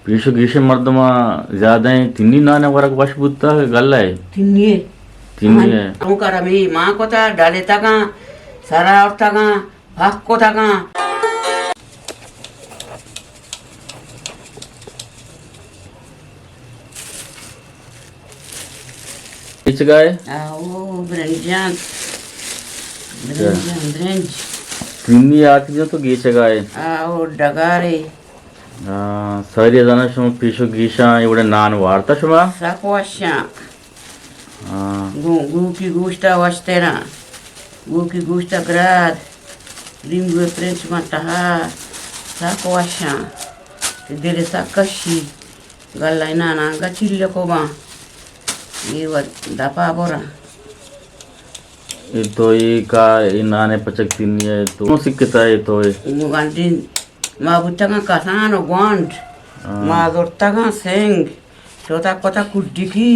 پیش و گیشیں مردماں زیادہ ایں تنی نان ءِ ورگ وش بوتگ، گلہ ءِ؟ تنی ءِ۔ تنی ءِ۔ ہاں، تو کرمی مان کتا، ڈالتگاں، سرا آورتگاں، پاک کتگاں۔ گیچگائے؟ آ، او، برنجان۔ اچھا۔ برنجان، برنج۔ تنی آتی جو تو گیچگائے؟ آ، او، ڈگارے۔ آ، ساری زانا شما پیش و گیشاں، اے وڑے نان وارتا شما؟ سک وشاں۔ آ۔ گو-، گوکی گوشتا وشتراں۔ گوکی گوشتا گراد۔ لیمبو پرنچ من تہا۔ سک وشاں۔ دل سک کشی۔ گلہ نان آنگا چلکو باں۔ اے وت دپا براں۔ اے تو اے کا، اے نانے پچک تنی ءَ تو سکتا اے تو اے؟ گنڈین ما بوتگاں کسان و گونڈ۔ ہاں۔ ما زرتگاں سنگ۔ شوتا کتا کڈکی۔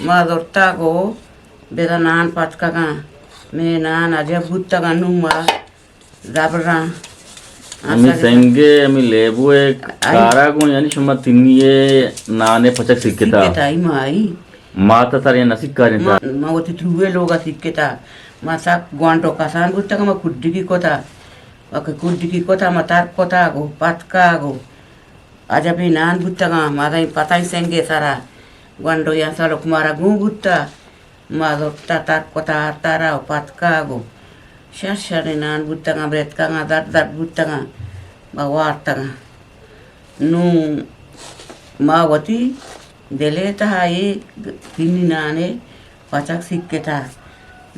ما زرتا گو بدا نان پتکگاں۔ مے نان عجب بوتگاں نوں ما زبراں۔ ہمے آسا سنگے، ہمے لیبو ءِ آئی۔ کارا گوں، یعنی شما تنی ءَ نان ءِ پچک سکتا؟ سکتا، آئی ما آئی۔ ماتا ترے نہ سکارینتا؟ ما، ما وتی تروے لوگا سکتا۔ ما سک گونڈو کسان بوتگا، ما کڈگی کتا۔ وقت کڈگی کتا، ما تر کتا گو، پتکا گو۔ عجبی نان بوتگاں، ما دائی پتائی سنگے سرا۔ گونڈو یا سالک مارا گوں بوتا۔ ما زرتا تر کتا آرتارا و پتکاگ و شر شریں نان بوتگاں، برتکگاں، زرد زرد بوتگاں، ما وارتگاں۔ نوں ما وتی دل ءِ تہا اے تنی نان ءِ پچک سکتا۔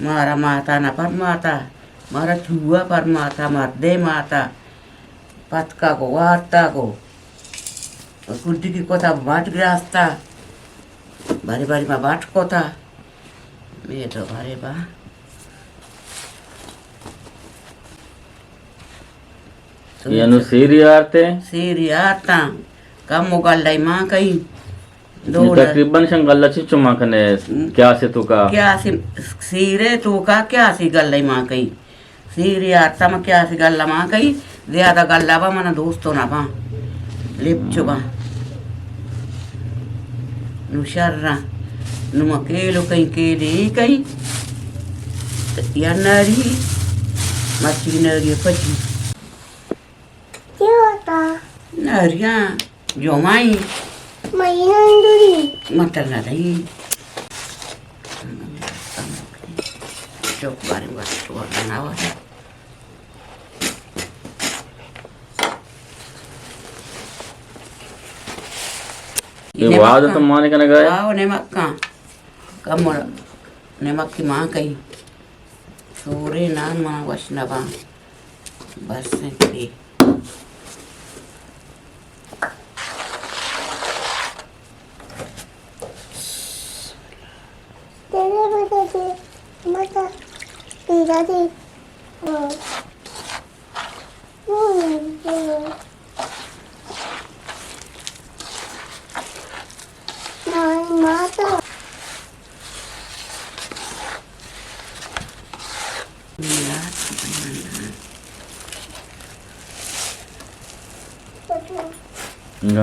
مارا ماتا نہ پرماتا، مارا چوہا پرماتا، مردے ماتا، پتکاگ و وارتاگ و کڈکی کتا، باٹ گراستا۔ بارے بارے ما باٹ کتا۔ مے تو بارے با۔ تو یا نو سیری آرتے؟ سیری آرتا۔ کم و گلہ ما کئی۔ دو یہ تقریباً شن گلہ چی چما کنے؟ ہم۔ کیا سے تو کا؟ کیا سے سیرے تو کا، کیا سے گلہ ما کئی؟ سیری آرتا ما کیا سے گلہ ما کئی، زیادہ گلہ با منا دوستو نہ با۔ لپچو با۔ نو شر را۔ نو ما کیلو کئی، کیلے کئی۔ یا ناری، مرچی ناری پچی۔ کیا ہوتا؟ ناریاں، جو مائی۔ مائی نندوری۔ متر نہ دئی۔ چوک بارے بس تو بناوا۔ یہ وعدہ تو مانے کنے گئے؟ واو نمک کا۔ کم نمک کی ماں کئی۔ سورے نان ماں وش نباں۔ بس انت۔ تیرے بدے دے، متا، تیرا دے۔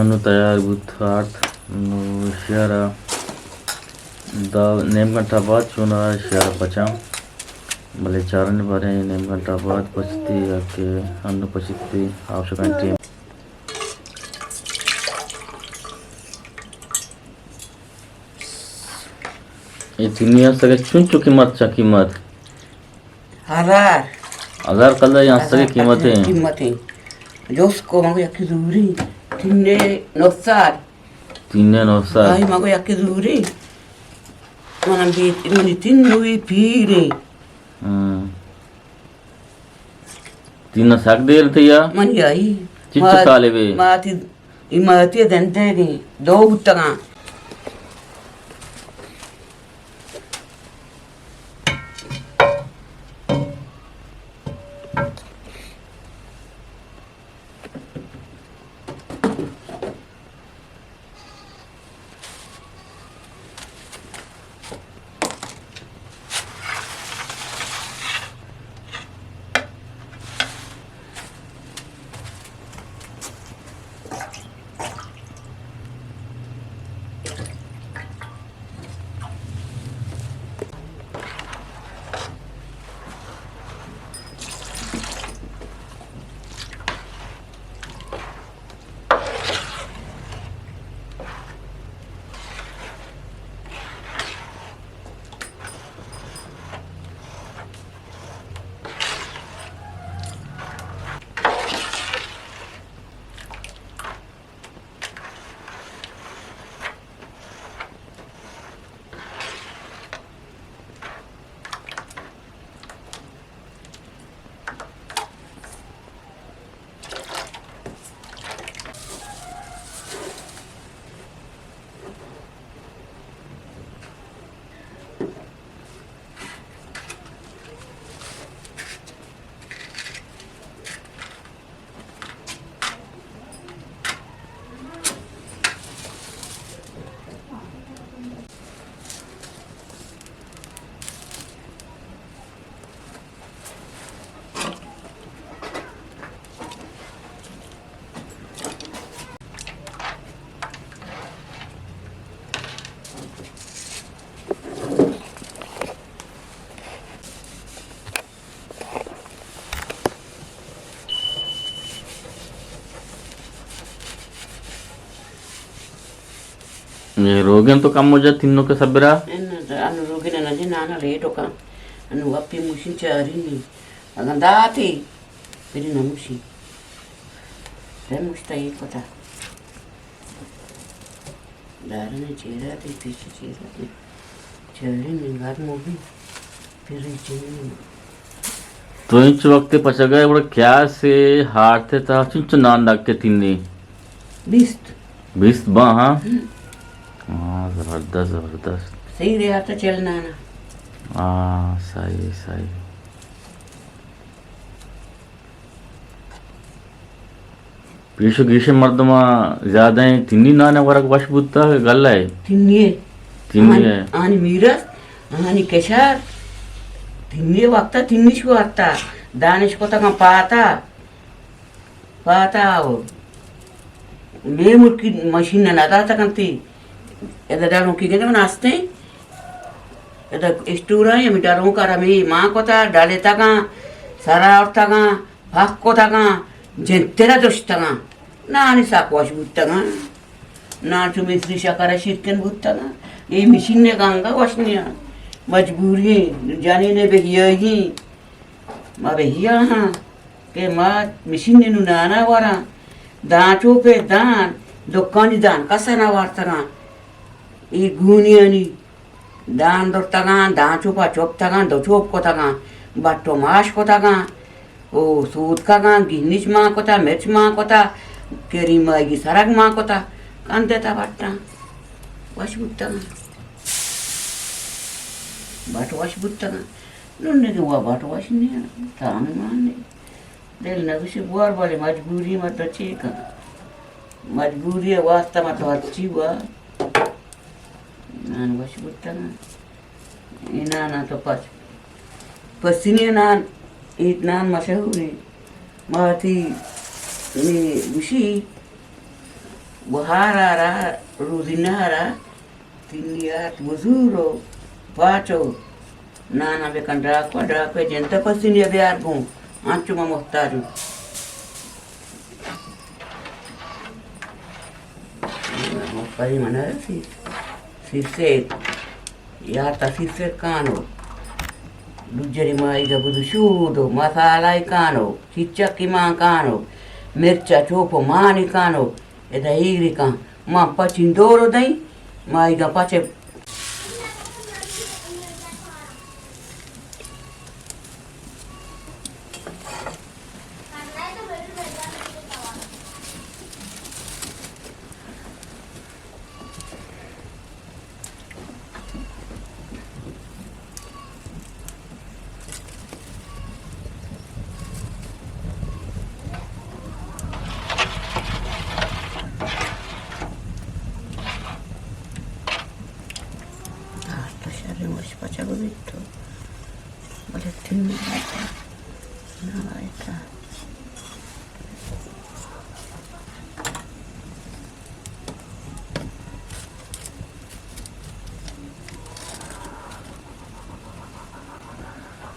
نو تیار بوت آرت، نو شیارا دا نیم گھنٹہ بعد چونا شیارا پچاں، بلے چارن باریں نیم گھنٹہ بعد پچتی یا کہ انو پچتی آپ شکن ٹیم۔ اے تنی است کہ چنچو قیمت چا قیمت؟ ہزار۔ ہزار کلدار یا است کہ قیمت ہے؟ قیمت ہے۔ جوس کو مگو یکی زوری۔ تینے نو سد۔ تینے نو سد۔ بھائی مگو یکی زوری۔ منم بیت، منی تین نوی پیرے۔ ہاں۔ تینا سک دیر تیا؟ من یائی۔ چچو ما-، طالبے؟ ماتی، ای ماتی دنتے گی، دو بوتگاں۔ اے روگن تو کم ہو جا تینوں کے سبرا؟ ان، ان روگن نہ جے نانا لیٹ ہو کن۔ ان وپی موشین چاری نی۔ اگن داتی، پھر نہ موشی۔ تے موشتا یہ پتا۔ دارن چیرا تے پیش چیرا تے۔ چاری نی گار موبی۔ پھر چنی۔ تو انچ وقت پچگا ہے، گڑا کیا سے ہارتے تا، چنچو نان داکتے تینی؟ بیست۔ بیست با، ہاں؟ ہم۔ ہاں، زبردست، زبردست۔ صحیح رہا تو چل نانا۔ ہاں، صحیح، صحیح۔ پیش و گیش مردماں زیادہ ہیں، تنی نان ورگ وش بوتا کہ گلہ ہے؟ تنی ہے۔ تنی ہے۔ آنی میرس، آنی کشار، تنی وقتا تنی شو آتا، دانش کو تکاں پاتا۔ پاتا او مے ملکی مشین نہ داتا کنتی۔ ادا ڈالوں کی گندے من ہستیں۔ ادا اسٹورا ہمیں ڈالوں کا رمی ماں کو تا ڈالے تکاں، سرا اور تکاں، پاک کو تکاں، جنترا دشتگاں۔ نانی ساک وش بوتگاں۔ نان چو مصری شکر شیرکن بوتگاں۔ اے مشین نے گانگا وش نیا۔ مجبوری جانے نے بہیائی۔ ما بہیا ہاں کہ ما مشین نو نانا وراں، دان چوپے دان، دکانی دان کسا نہ وارتگاں۔ اے گونیانی دان درتگاں، دان چوپا چوپتگاں، دو چوپ کتگاں، بٹو ماش کتگاں، او سوتکگاں، گینیچ مان کتا، مرچ مان کتا، کریمائی سرگ مان کتا، کندتا بٹاں، وش بوتگاں۔ بٹ وش بوتگاں۔ نون کہ وا بٹ وش نیا، تام مان نے۔ دل نہ گوشی بوار، بلے مجبوری ما تو چے کن؟ مجبوری واسطہ ما تو ہرچی وا۔ نان وش بوتگاں۔ اے نانا تو پس، پسنی نان، ایت نان مشہوری۔ ما تی نی گوشی بہارا را، روزی نہارا، تنی آت وزور و پاچ و نانا بکن ڈاکو، ڈاکو جنت پسنی بیار گوں، انچو ما محتاج ہوں۔ پری من رسی، سیسے، یا تا سیسے کانو، لجری مائی گا بدو شودو، مسالہ کانو، چچکی مان کانو، مرچا چوپو مانی کانو، ادا ایری کان، ما پچین دورو دئی، مائی گا پچے۔ آ، تو شر وش پچگ بیت تو۔ بلے تنی نہ آیتا۔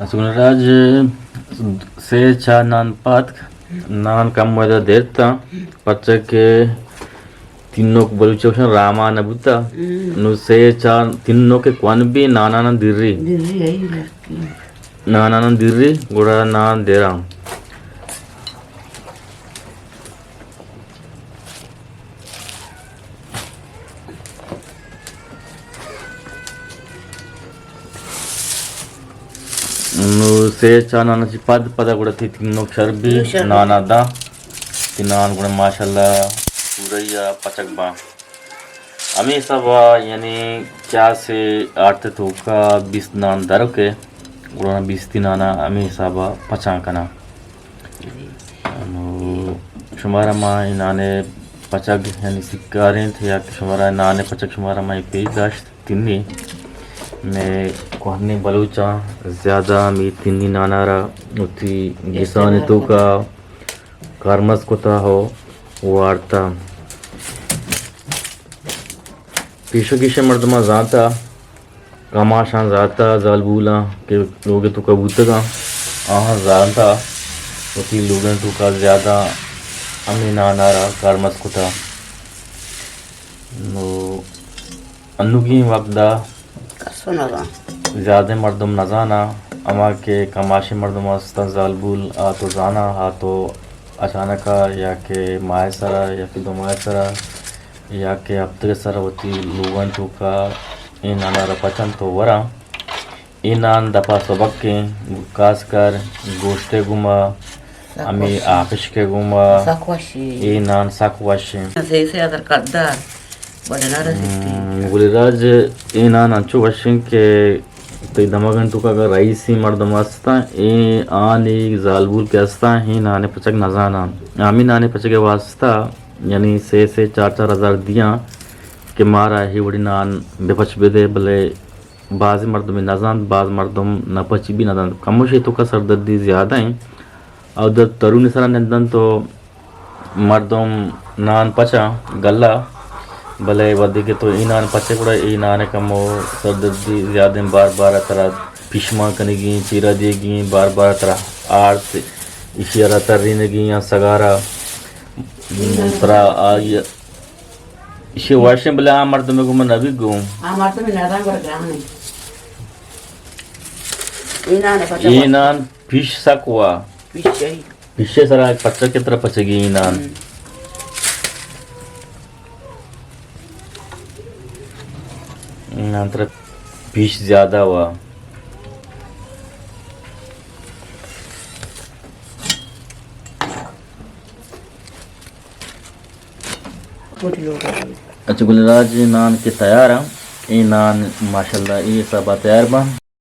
اسگن راج سے چار نان پاتک، نان کم ودا دیرتا، پرچہ کہ تینوک بلوچ گوشن راما نہ بوتا۔ ہم۔ نو سے چار تینوک کوان بی نانانا دیری۔ دیری ای لکی۔ نانانا دیری، گڑا نان دیرا۔ نو سے چار نانا چی پد پدا گڑا تی تینوک شر بی، نو شر بی۔ نانا دا۔ تی نان گڑا ماشاءاللہ پورا یا پچک با۔ ہمے حسابا یعنی کیا سے آرت توکا بیست نان درکے، گڑا بیستی نانا ہمے حسابا پچان کنا۔ نو شمارا ما اے نانے پچگ یعنی سکارینت یا کہ شمارا نانے پچگ شمارا ما اے پیش داشت تنی۔ میں کوہنی بلوچاں زیادہ ہمے تنی نانا را وتی گسانی توکا کارمرز کتا ہو وارتا۔ پیشو گیشیں مردماں زانتا، کماشاں زانتا، زالبولاں کہ لوگ ءِ توکا بوتگاں، آہاں زانتا وتی لوگاں توکا زیادہ ہمے نانارا کارمرز کتا۔ نو انوگیں وقت ءَ کس نہ زان۔ زیادہ مردم نہ زاناں، ہما کہ کماشیں مردم استاں، زالبول آ تو زاناں، آ تو اچانک ءَ یا کہ ماہ ءِ سرا یا کہ دو ماہ ءِ سرا یا کہ ہفتگ ءِ سرا وتی لوگانی توکا اے نان ءَ را پچ انت تو وراں۔ اے نان دپا سبکیں، خاص کر گوشت ءِ گوما، سک ہمے وش۔ آپشک ءِ گوما، سک وش۔ اے نان سک وش انت۔ سے سے ہزار قدر۔ بلے نہ رسیتی۔ ہم، گل راج، اے نان انچو وش انت کہ تئی دمگانی توکا اگر رئیسی مردم استاں، اے آنی زالبول کہ استاں، اے نان ءِ پچگ نہ زاناں۔ ہمے نان ءِ پچگ ءِ واسطہ، یعنی سے سے چار چار ہزار دیاں کہ مارا اے وڑی نان بہ پچ بدے، بلے بازیں مردم نہ زانت، باز مردم نہ پچی بھی نہ زانت۔ کموشی توکا سردردی زیادہ انت۔ او در ترونی سرا نندن تو مردم نان پچاں گلہ، بلے وھدے کہ تو اے نان پچے گڑا اے نان ءِ کمو سردردی زیادیں، بار بار ءَ ترا پیشمان کنگی، چیرا دیگی، بار بار ءَ ترا آرت، ایشی ءَ را ترینگی یا سگارا ترا آئی ایشی واشیں، بلے آ مردم گوں من نبی گوں۔ آ مردم نہ زان گڑا گران انت۔ اے نان ءِ پچ اے نان پیش سک وا۔ پیش چاہی۔ پیشے سرا پچ کہ ترا پچگی اے نان۔ ہم۔ اے نان ترا پیش زیادہ وا۔ اچھا گل راج، نان کہ تیار ایں، اے نان ماشاءاللہ اے حسابا تیار باں۔